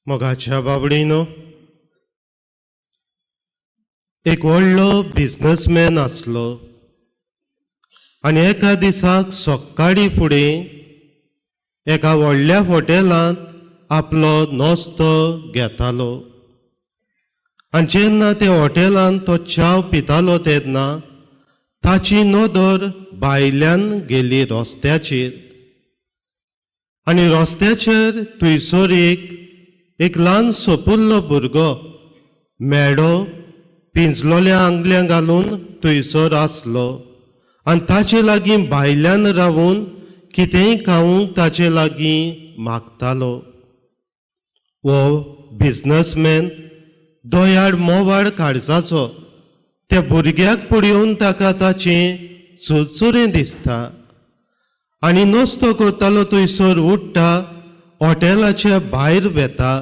मोगाच्या बाबडीनो, एक व्हडलो बिजनसमॅन आसलो आनी एका दिसाक सकाळी फुडें एका व्हडल्या हॉटेलांत आपलो नोस्तो घेतालो. आनी जेन्ना त्या हॉटेलांत तो च्याव पितालो तेन्ना ताची नदर भायल्यान गेली रस्त्याचेर आनी रस्त्याचेर थंयसर एक एक ल्हान सोपुल्लो भुरगो मेडो पिंजलोल्या आंगल्या घालून थंयसर आसलो आनी ताचे लागीं भायल्यान रावून कितेंय खावंक ताचे लागीं मागतालो. हो बिजनसमॅन दोयाळ मोवाळ काळजाचो त्या भुरग्याक पळोवन ताका ताचें चुरचुरें दिसता आनी नस्तो करतालो थंयसर उठ्ठा, हॉटेलाच्या भायर वेता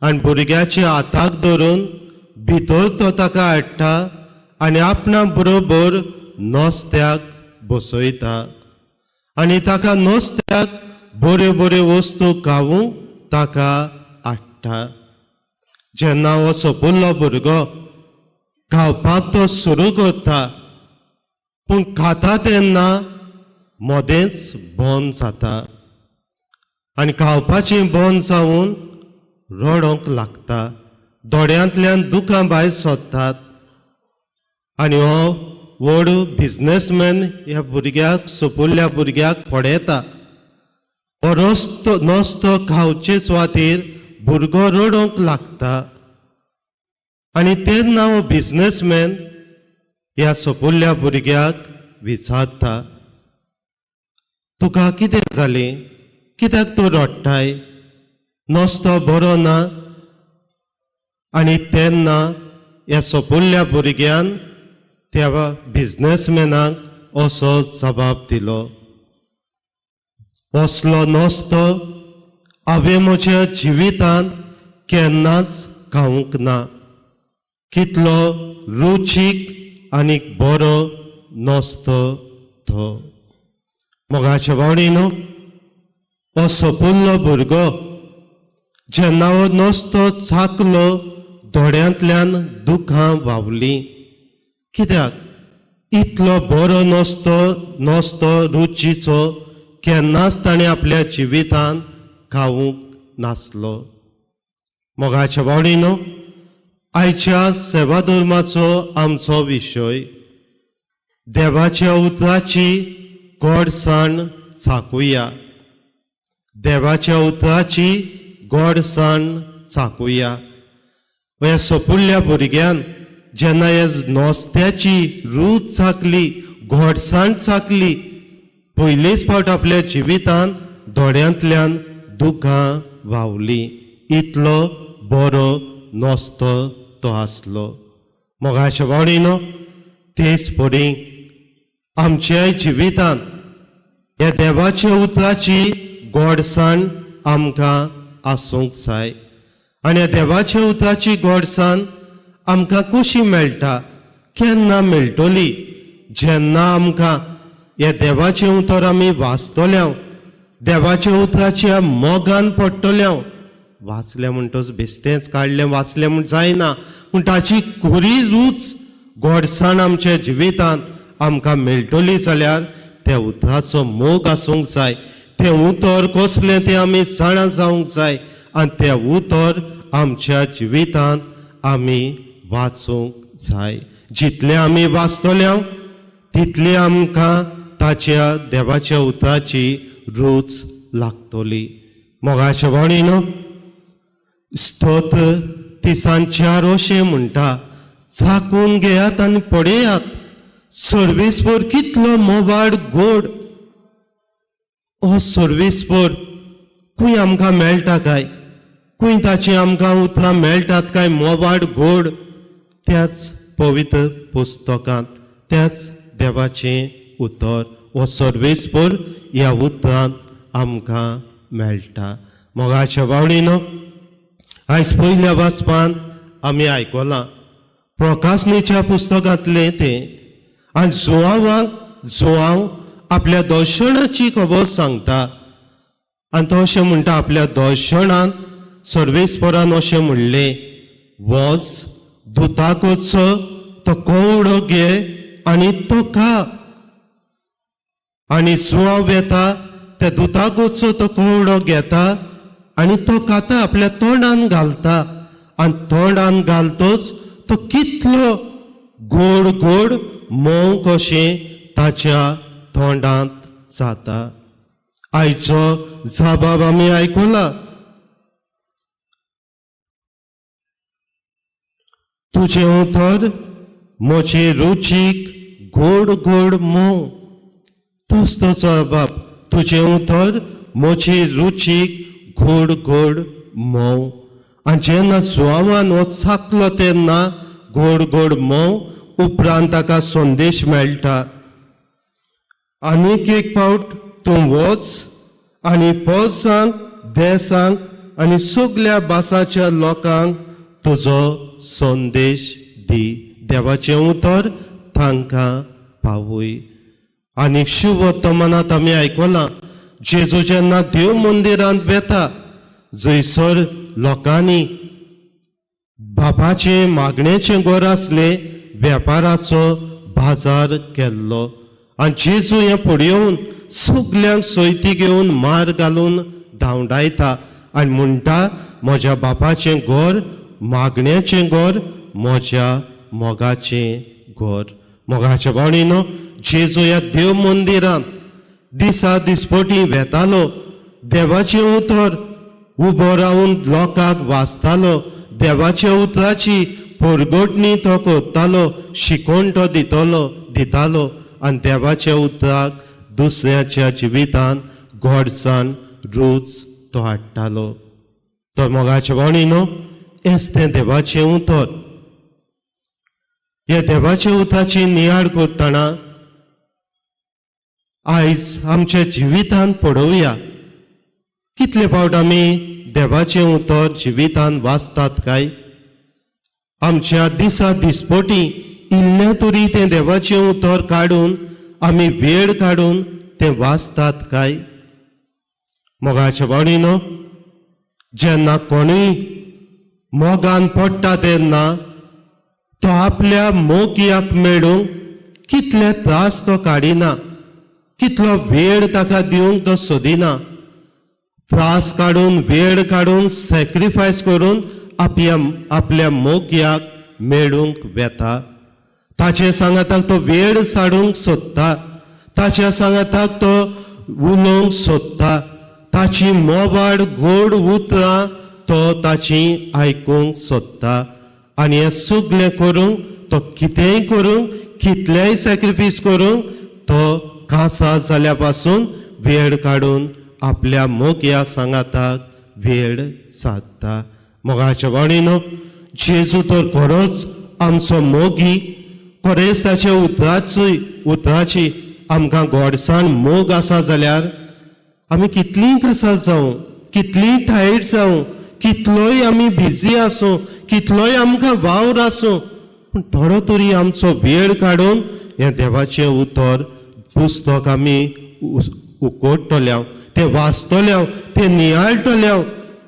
आनी भुरग्याच्या हाताक धरून भितर तो ताका हाडटा आनी आपणा बरोबर नस्त्याक बसयता आनी ताका नस्त्याक बऱ्यो बऱ्यो वस्तू खावूंक ताका हाडटा. जेन्ना हो सोपुल्लो भुरगो खावपाक तो सुरू करता, पूण खाता तेन्ना मदेंच बंद जाता आनी खावपाचें बंद जावन रडोंक लागता, दोळ्यांतल्यान दुकां भायर सोदतात. आनी हो व्हड बिजनसमॅन ह्या भुरग्याक, सोपुल्ल्या भुरग्याक पळयता. हो रस्तो नस्तो खावचे सुवातेर भुरगो रडोंक लागता आनी तेन्ना हो बिजनसमॅन ह्या सोपुल्ल्या भुरग्याक विचारता, तुका कितें जालें? कित्याक तूं रडटाय? नस्तो बरो ना? आनी तेन्ना ह्या सोपुल्ल्या भुरग्यान त्या बिजनसमॅनाक असो जबाब दिलो, असलो नस्तो हांवें म्हज्या जिवितांत केन्नाच खावंक ना. कितलो रुचीक आनी बरो नस्तो तो. मोगाच्या बावडीनो, हो सोपुल्लो भुरगो जेन्ना हो नस्तो चाकलो, दोळ्यांतल्यान दुखां व्हांवलीं. कित्याक इतलो बरो नस्तो, नस्तो रुचीचो केन्नाच ताणें आपल्या जिवितांत खावूंक नासलो. मोगाच्या बावडीनो, आयच्या सेवा धर्माचो आमचो विशय, देवाच्या उतराची गोडसाण चाकुया. देवाच्या उतराची गोडसाण चाकुया. ह्या सोपुल्ल्या भुरग्यान जेन्ना ह्या नोस्त्याची रूच चाकली, गोडसाण चाकली, पयलेच फावट आपल्या जिवितांत दोळ्यांतल्यान दुखां व्हांवलीं. इतलो बरो नोस्तो तो आसलो. मोगाच्या बावडीनो, तेच परी आमच्याय जिवितांत ह्या देवाच्या उतराची गोडसाण आमकां आसूंक जाय. आनी ह्या देवाच्या उतराची गोडसाण आमकां कशी मेळटा, केन्ना मेळटली? जेन्ना आमकां ह्या देवाचें उतर आमी वाचतले, देवाच्या उतराच्या मोगान पडटले. वाचलें म्हणटच बेश्टेंच काडलें वाचलें म्हूण जायना, पूण ताची खरी रूच, गोडसाण आमच्या जिवितांत आमकां मेळटली जाल्यार त्या उतराचो मोग आसूंक जाय. तें उतर कसलें तें आमी जाणा जावंक जाय आनी तें उतर आमच्या जिवितांत आमी वाचूंक जाय. जितलें आमी वाचतले तितलें आमकां ताच्या देवाच्या उतराची रूच लागतली. मोगाच्या बावडीनो, स्तोत्र 34 अशें म्हणटा, चाकून घेयात आनी पळयात सर्वेस्पर कितलो मोबाड गोड. हो सर्वेस्पर खंय आमकां मेळटा काय? खंय ताची आमकां उतरां मेळटात काय मोबाड गोड? त्याच पवित्र पुस्तकांत, त्याच देवाचें उतर हो सर्वेस्पर ह्या उतरांत आमकां मेळटा. मोगाच्या बावडीनो, आयज पयल्या वाचपान आमी आयकलां प्रकाशनेच्या पुस्तकांतलें तें आनी जुवांवाक जुवांव आपल्या दर्शनाची खबर सांगता आनी तो अशें म्हणटा, आपल्या दर्शनांत सर्वेस्परान अशें म्हणलें, वच दुताकोचो तो कवडो घे आनी तो खा. आनी जुवांव येता, त्या दुताकोचो तो कवडो घेता आनी तो खाता, आपल्या तोंडान घालता. आनी तोंडान घालतोच तो कितलो गोड गोड मोव कशें ताच्या तोंडांत जाता. आयचो जबाब आमी आयकुला. तुजें उतर म्हजे रुचीक गोड गोड मोव. तोच तो जबाब, तुजें उतर म्हजे रुचीक गोड गोड मोव. आनी जेन्ना जुवांवान हो चाकलो तेन्ना गोड गोड मोव. उपरांत ताका संदेश मेळटा, आनीक एक फावट तूं वच आनी पोजांक, देसांक आनी सगल्या भासाच्या लोकांक तुजो संदेश दी. देवाचें उतर तांकां पावय. आनी शुभवर्तमानांत आमी आयकलां, जेजू जेन्ना देव मंदिरांत वेता जंयसर लोकांनी बापाचें मागणेचें घर आसलें, वेपाराचो बाजार केल्लो. आनी जेजू हें पळोवन सगल्यांक सोयती घेवन मार घालून धांवडायता आनी म्हणटा, म्हज्या बापाचें घर मागण्याचें घर, म्हज्या मोगाचें घर. मोगाच्या भावणीनो, जेजू ह्या देव मंदिरांत दिसा दिसपटी वेतालो, देवाचें उतर उबो रावन लोकांक वाचतालो, देवाच्या उतराची परगटणी तो करतालो, शिकोवन तो दितालो आनी देवाच्या उतराक दुसऱ्याच्या जिवितांत गोडसाण रूच तो हाडटालो. तो मोगाच्या भावणीनो, हेंच तें देवाचें उतर. ह्या देवाच्या उतराची नियाळ करतना आयज आमच्या जिवितांत पळोवया, कितले फावट आमी देवाचें उतर जिवितांत वाचतात काय? आमच्या दिसा दिसपटी इल्लें तरी तें देवाचें उतर काडून आमी वेळ काडून तें वाचतात काय? मोगाच्या भावणीनो, जेन्ना कोणूय मोगान पडटा तेन्ना तो आपल्या मोगयाक मेळूंक कितले त्रास तो काडिना, कितलो वेळ ताका दिवंक तो सोदिना. त्रास काडून, वेळ काडून, सॅक्रिफायस करून आपल्या मोगयाक मेळूंक वेता. ताचे सांगाताक तो वेळ साडूंक सोदता, ताच्या सांगाताक तो उलोवंक सोदता, ताची मोबाड गोड उतरां तो ताची आयकूंक सोदता. आनी हें सगलें करूंक तो कितेंय करूंक, कितलेंय सॅक्रिफायस करूंक तो कांसा जाल्या पासून वेळ काडून आपल्या मोगया सांगाताक वेळ सादता. मोगाच्या भावणीनो, जेजू तर खरोच आमचो मोगी. खरेंच ताच्या उतराची आमकां गोडसाण मोग आसा जाल्यार आमी कितलीं कासार जावं, कितलीं टायर्ड जावं, कितलोय आमी बिजी आसूं, कितलोय आमकां वावर आसूं, पूण थोडो तरी आमचो वेळ काडून हें देवाचें उतर पुस्तक आमी उकोडटले, तें वाचतले, तें नियाळटले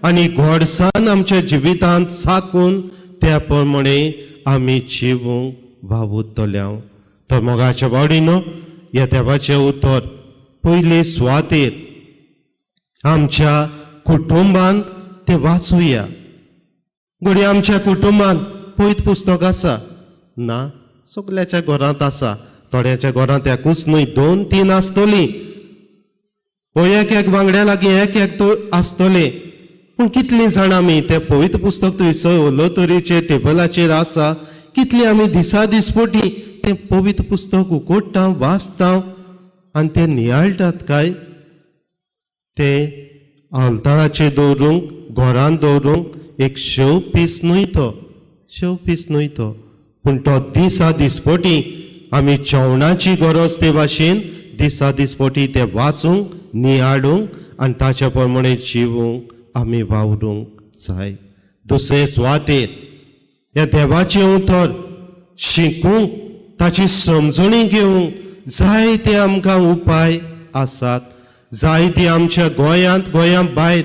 आनी गोडसान आमच्या जिवितांत साकून त्या प्रमाणे आमी जिवूंक वावुरतले. तर मोगाच्या बावडीनो, ह्या देवाचें उतर पयले सुवातेर आमच्या कुटुंबान तें वाचुया. घडये आमच्या कुटुंबान पयत पुस्तक आसा ना, सगल्याच्या घरांत आसा, थोड्यांच्या घरांत एकूच न्हय 2-3 आसतली, हो एक एक वांगड्या लागीं एक एक तो आसतले. पूण कितलीं जाणां आमी तें पवित्र पुस्तक थंयसर उलोतरीचेर टेबलाचेर आसा, कितलीं आमी दिसा दिसपटी तें पवित्र पुस्तक उकोडटा, वाचता आनी तें नियाळटात काय? तें आल्ताराचेर दवरूंक, घरांत दवरूंक एक शो पीस न्हय तो, शो पीस न्हय तो, पूण तो दिसा दिसपटी आमी जेवणाची गरज ते भाशेन दिसा दिसपटी तें वाचूंक, नियाळूंक आनी ताच्या प्रमाणे जिवूंक आमी वावरूंक जाय. दुसरे सुवातेर ह्या देवाचें उतर शिकूंक, ताची समजणी घेवंक जायते आमकां उपाय आसात. जायते आमच्या गोंयांत, गोंया भायर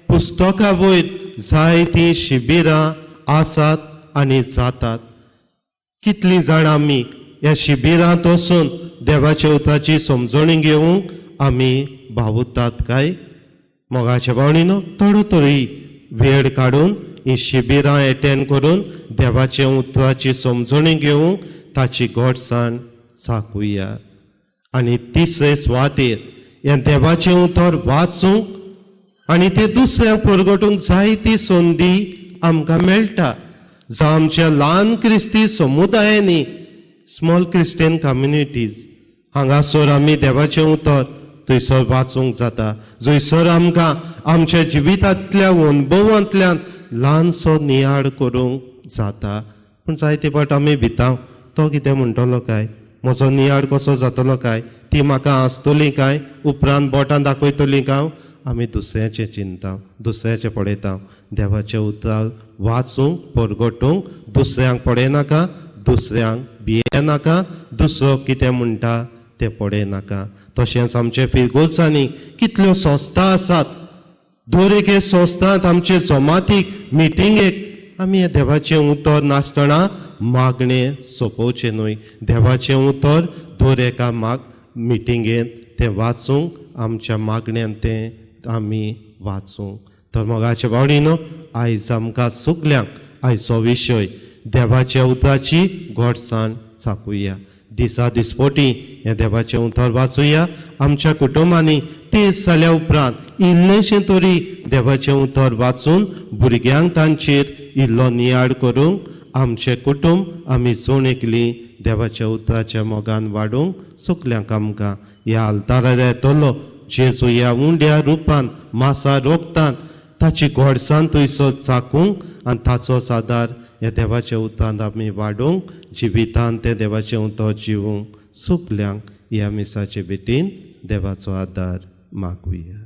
पुस्तकां वयर जायतीं शिबिरां आसात आनी जातात. कितलीं जाणां आमी ह्या शिबिरांत वचून देवाच्या उतराची समजणी घेवंक आमी भावुतात काय? मोगाच्या भावणीनो, थोडो तरी वेळ काडून ही शिबिरां एटेंड करून देवाच्या उतराची समजणी घेवंक ताची गोडसाण चाकुया. आनी तिसरे सुवातेर ह्या देवाचें उतर वाचूंक आनी ते दुसऱ्यांक परगटूंक जायती संदी आमकां मेळटा. जावं आमच्या ल्हान क्रिस्ती समुदायांनी, स्मॉल क्रिस्टियन कम्युनिटीज, हांगासर आमी देवाचें उतर थंयसर वाचूंक जाता, जंयसर आमकां आमच्या जिवितांतल्या अनुभवांतल्यान ल्हानसो नियाळ करूंक जाता. पूण जायते फावट आमी भिता, तो कितें म्हणटलो काय, म्हजो नियाळ कसो जातलो काय, ती म्हाका आसतली काय, उपरांत बोटां दाखयतली काय. आमी दुसऱ्याचें चिंता, दुसऱ्याचें पळयता. देवाचें उतर वाचूंक परगटूंक दुसऱ्यांक पळयनाका, दुसऱ्यांक भियेनाका, दुसरो कितें म्हणटा तें पळयनाका. तशेंच आमचे फिरगोजांनी कितल्यो संस्था आसात, दर एके संस्थांत आमचे जमातीक मिटिंगेक आमी हें देवाचें उतर नासतना मागणें सोंपोवचें न्हय. देवाचें उतर दर एका मिटिंगेंत तें वाचूंक, आमच्या मागण्यांत तें आमी वाचूंक. तर मोगाचे भावणीनो, आयज आमकां सगल्यांक आयचो विशय देवाच्या उतराची गोडसाण चाकुया. दिसा दिसपोटी हें देवाचें उतर वाचुया. आमच्या कुटुंबांनी तेज जाल्या उपरांत इल्लेशें तरी देवाचें उतर वाचून भुरग्यांक तांचेर इल्लो नियाळ करूंक आमचें कुटुंब आमी जण एकली देवाच्या उतराच्या मोगान वाडूंक सगल्यांक आमकां ह्या आल्तारार येतलो जेजू ह्या उंड्या रुपान मासा रोगतान ताची गोडसान थंयसर चाकूंक आनी ताचोच आदार ह्या देवाच्या उतरान आमी वाडूंक, जिवितान तें देवाचें उतर जिवूंक सगल्यांक ह्या मिसाचे भेटीन देवाचो आदार मागुया.